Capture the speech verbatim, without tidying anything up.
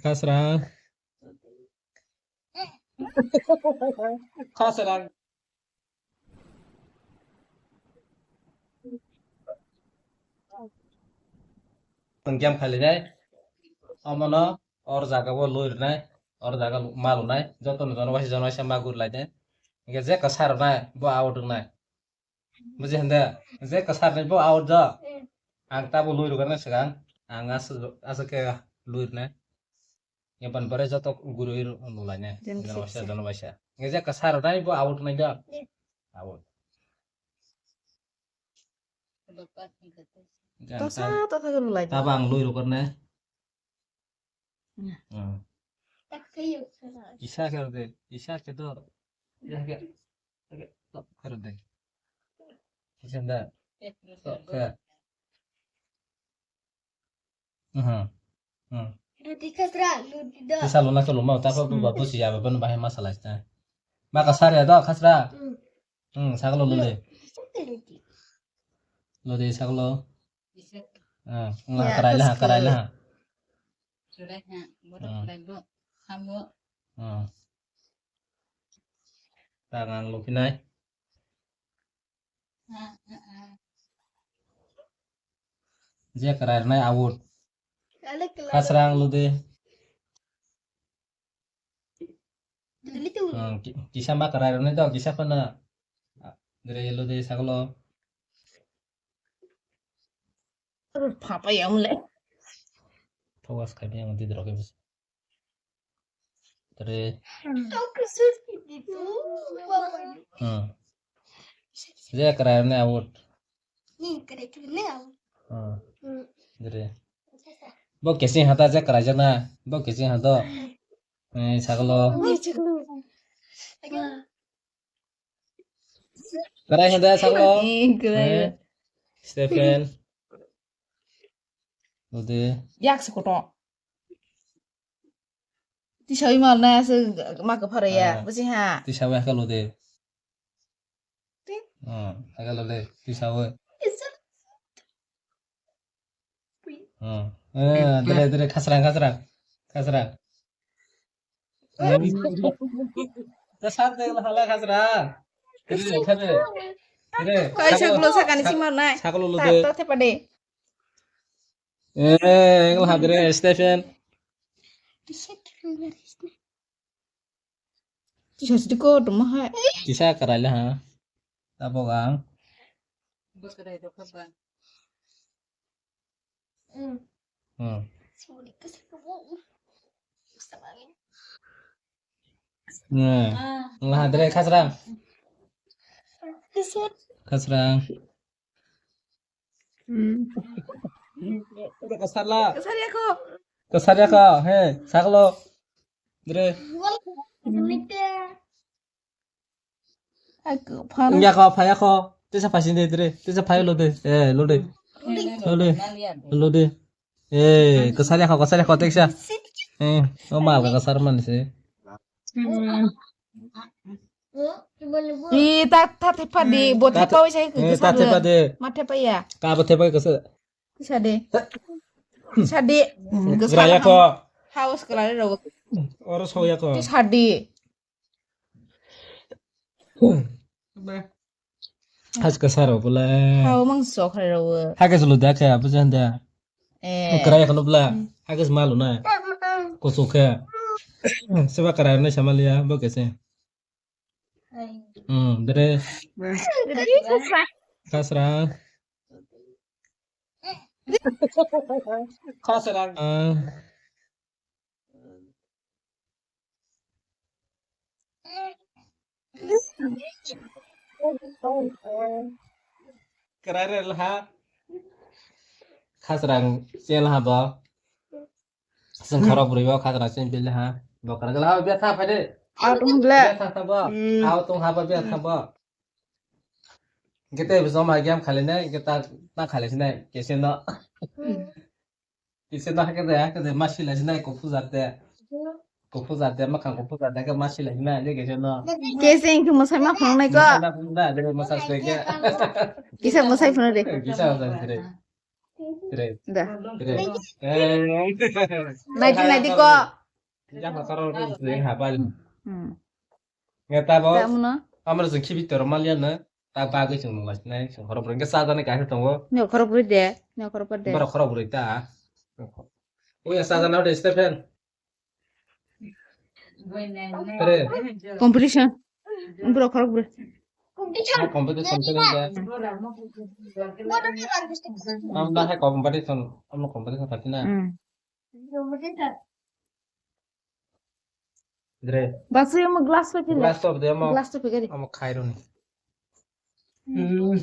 Khasrang. Khasrang. Tong game khailainai. Omono or jaga o loi rwnai. Or jaga ma lunai. Jotono jono waisa jono waisa ma gurilainai. Hinkhe je kwsa rwnai bo out wngnai. Buji hwnde? Je kwsa rwnai bo out do. Ang tabo loi rwgana swkang. Ang aswk aswk khe loi rwnai. Yapan bare joto gurui lulainai. Jono waisa jono waisa. Nge je kwsa rwnai bo out nai do. Out. Tosa tosa khe lulai. Tabo ang loi rwgana. Isa khe de, isa khe do. Isa khe. Khe de. Isa da. Khe. Aha. Hmm. Roti khasra, roti do. Tisa luna khe luma, ta pha buba busi ya, ban bahai masa lai ta. Ma ka sar ya do khasra. Hmm. Hmm, sagalo lule. Roti. Lode sagalo. Ah, nga karai la, karai la. Surai ha, bodo karai bo, hamo. Hmm. Ta ngang lukinai. Je karai rwnai out. Khasrang lode. Hmm, ki- kisa ma karai rwnai do, kisa phano. Dere lode sagalo. Papa yamle. Focus khai yang di drok. Dere. Hmm. Je karai rwnai out. Hmm. Dere. Bo kesing hata je karai jana. Bo kesing hato. Eh, sagalo. Karai hada sagalo. Eh, karai. Eh, Stephen. Lode. Yak se koto. Tisawi mal na se ma ka phara ya. Ah. Basi ha. Tisawi ha ka lode. Tin. Ah, ha ka lode. Tisawi. Hmm. Eh, dere, dere, khasrang, khasrang. Khasrang. Hmm. Te sat de hala khasrang. Dere, dere. Dere. Kai sagalo sakani sima nai. Sagalo lode. Ta, ta, te pade. Eh, engla hadre, Stephen. Tisa sidi ko dum ha. Tisa karai la ha. Tabok ang. Hmm. Nah, engla hadre khasrang. Khasrang. Hmm. Kasarla. Kasar ya ko. Kasar ya ko. He, sagalo. Dre. Aku phara. Ya ko, phaya ko. Tesa phasin de dre. Tesa phayo lo de. Eh, lo de. Lo de. Lo de. Eh, kasar ya ko, kasar ya ko teksa. Eh, o mal ka kasar man se. Hmm. Ri ta, ta thepa di, bo thepa wai sai. Eh, ta thepa de. Ma thepa ya. Ka bo thepa kasa. Kisa de. Kisa de. Graya ko. Haus kelare ro. Oro soya ko. Kisa de. Has kasar ro bula. Hau mang sok ro. Hagas lu da ka apa janda. Eh. Graya ko bula. Hagas malu na. Ko sok ka. Seba karar na samalia bo kese. Hmm, dere. Kasra. Kasra. Ah. Kerai re laha. Khasrang che laha bo. Seng khorok bwrwi bo khasrang che bile ha. Bo kara gala ha biya tha phai de. Aw tung ble. Biya tha tha bo. Hmm. Aw tung ha bo biya tha bo. Gete bo joma game khali ne geta na khali sinai kese no. Hmm. Kise no hake de, hake de, ma sila sinai, kuphur jat de. Kuphur jat de, makhang kuphur jat de, hake ma sila sinai, je kise no. Kise engke mwsai ma phunuknai ko. Mwsai ma phunuknai, je mwsai se ke. Kisa mwsai phunuk de. Kisa mwsai phunuk de. Re. Da. Re. Eh. Naidi, naidi ko. Ya, ma karo ro, re, ha, bal. Hmm. Nge tabo. Kamu no? Amar jeng khibi toro malia na. Ta bagwi sung nung lai sinai, sung khorok bwrwi. Nge sajani kaisa tongo. Ne khorok bwrwi de, ne khorok bwrwi de. Bara khorok bwrwi ta. Oya sajana de Stephen. Re. Competition. Bro, khorok bwrwi. Ha, competition khe nang de. Am da hai competition, am competition pati na. Hmm. Dre. Basu amo glass pakai le. Glass top de amo. Glass top pakai de. Amo khaironi. Hmm.